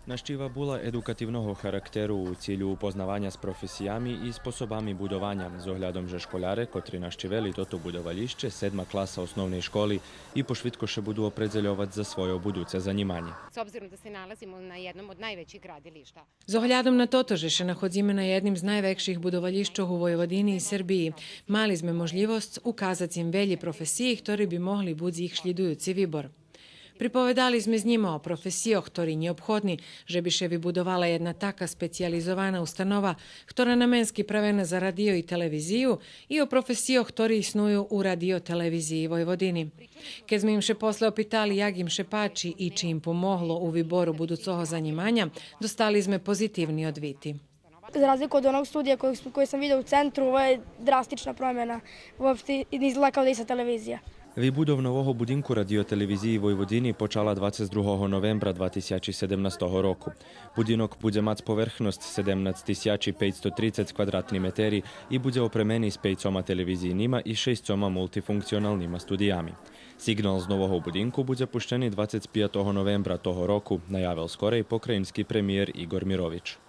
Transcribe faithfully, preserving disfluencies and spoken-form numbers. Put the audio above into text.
Нащива була едукативного характеру у цилю упознаваня з професиями и способами будованя, з оглядом же школяре, котри нащивели тото будовалїще, седма класа основней школи, и пошвидко ше буду опредзельовац за свойо будуце занїманє. S obzirom da se nalazimo na jednom od najvećih gradilišta. З оглядом на тото же ше находзиме на єдним з найвекших будовалїщох у Войводини и Сербиї, мали зме можлївосц указац им велї професиї хтори би могли буц їх шлїдуюци вибор. Приповедали зме з нїма о професийох хтори нєобходни же би ше вибудовала єдна така специялизована установа хтора наменски правена за радио и телевизию и о професийох хтори исную у Радио-телевизиї Войводини. Кед зме им ше после опитали як им ше пачи и чи им помогло у вибору будуцого занїманя, достали зме позитивни одвити. Za razliku od onog studija kojeg, koje sam video u centru, ovo je drastična promjena. Uopšte ne izgleda kao da je ista televizija. Вибудов нового будинку Радио-телевизиї Войводини почала двацец другого новембра два тисячи седемнастого року. Будинок будзе мац поверхносц седемнац тисячи пейцсто трицец квадратни метери и будзе опремени з пейцома телевизийнима и шейсцома мултифункционалнима студиями. Сиґнал з нового будинку будзе пущени двацец пиятого новембра того року, наявел скорей покраїнски премиєр Иґор Мирович.